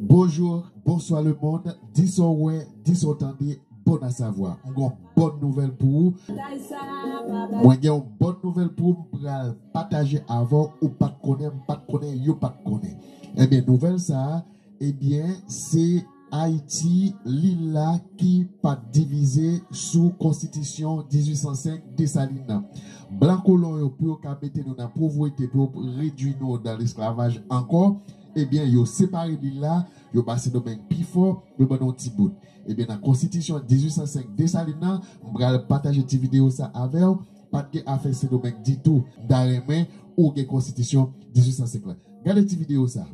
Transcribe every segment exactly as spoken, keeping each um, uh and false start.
Bonjou, bonswa lemonn, di sa w wè, di sa w tande, bon a savwa. Mwen gen yon bòn nouvèl pou ou. Mwen gen yon bòn nouvèl pou ou, m pral pataje avè w, ou pa t konnen, m pa t konnen, yo pa t konnen. Ebyen, nouvèl sa a, ebyen, se Ayiti, li la ki pa t divize sou konstitisyon dizuit san senk Desalin nan. Blan kolon yo, pou yo ka mete nou nan povrete, pou yo redui nou nan lesklavaj ankò, ebyen, yo separe li la, yo ba Sendomeng pi fò, yo ban nou yon ti bout. Ebyen, nan konstitisyon dizuit san senk Desalin nan, m pral pataje ti videyo sa avè w, pa t gen afè Sendomeng ditou. M ta renmen ou gen konstitisyon dizuit san senk la. Gade ti videyo sa.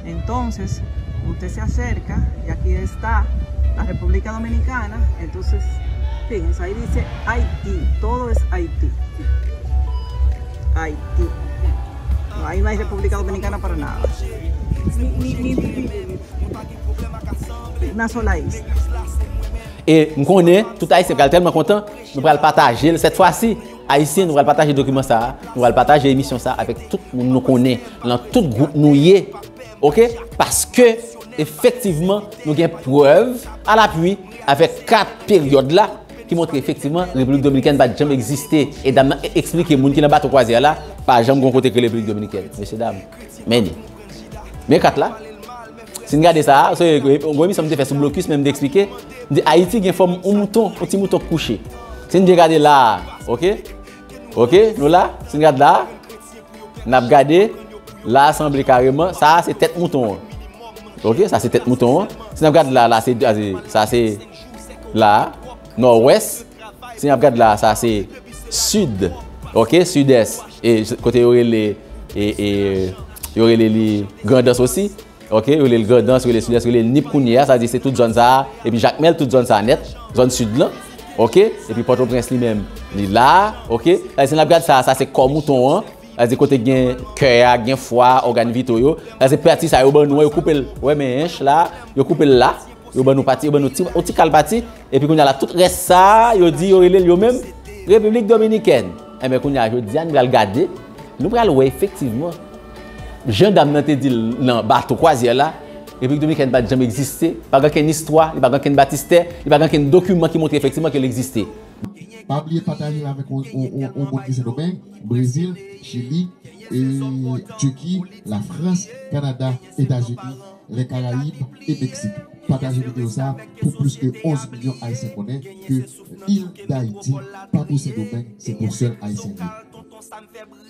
Entonces, usted se acerca y aquí está la República Dominicana, entonces, fíjense, ahí dice Haití, todo es Haití. Haití. No, ahí no hay República Dominicana para nada. Ni, ni, ni, ni, ni una sola isla. E m konnen tout Ayisyen pral tèlman kontan, nou pral pataje l sèt fwa si. Ayisyen, nou pral pataje dokiman sa a, nou pral pataje emisyon sa a avèk tout moun nou konnen, nan tout gwoup nou ye. Oke? Paske, efektivman, nou gen prèv alapui avèk kat peryòd la ki montre efektivman Repiblik Dominikèn pa t janm egziste. E dam nan eksplike moun ki nan bato kwazyè la, pa janm gen yon kote ki rele Repiblik Dominikèn. Mesye dam, men li. Men kat la. Si n gade sa a, se yon gwo emisyon m te fè sou blokis, men m te eksplike. M di Ayiti gen fòm yon mouton, yon ti mouton k kouche. Si n byen gade la a, oke? Oke, nou la? Si n gade la a, n ap gade, la a sanble kareman, sa a se tèt mouton an. Oke, sa se tèt mouton an. Si n ap gade la a, la se, sa se la a, nòdwès. Si n ap gade la a, sa se sid, oke, sidès. E kote yo rele, e, e, yo rele li Grandans osi. Oke, yo rele l Grandans, yo rele l Sidès, yo rele l Nip kounye a, sa di se tout zòn sa a, epi Jakmèl, tout zòn sa a nèt, zòn sid lan. Oke, epi Pòtoprens li menm, li la a, oke. Sa di si n ap gad sa a, sa se kò mouton an, sa di kote gen kè a, gen fwa, ògàn vitò yo. Sa di pati sa yo ban nou an, yo koupe l, wè men ench la, yo koupe l la, yo ban nou pati, yo ban nou ti, yon ti kal pati, epi kounye a la tout rès sa a, yo di yo rele l yo menm Repiblik Dominikèn. Enben kounye a jodi a nou pral gade, nou pral wè efektivman jan dam nan te di l nan bato kwazyè la, Repiblik Dominikèn pa t janm egziste, pa gen okenn istwa, li pa gen okenn batistè, li pa gen okenn dokiman ki montre efektivman ke l egziste. Pa bliye pataje l avèk yon, yon, yon, yon moun ki Sendomeng, Brezil, Chili, e, Tiki, Lafrans, Kanada, Etazini, Lè Karayib e Meksik. Pataje videyo sa a pou plis ke onz milyon Ayisyen konnen ke il Dayiti pa pou Sendomeng, se pou sèl Ayisyen li ye.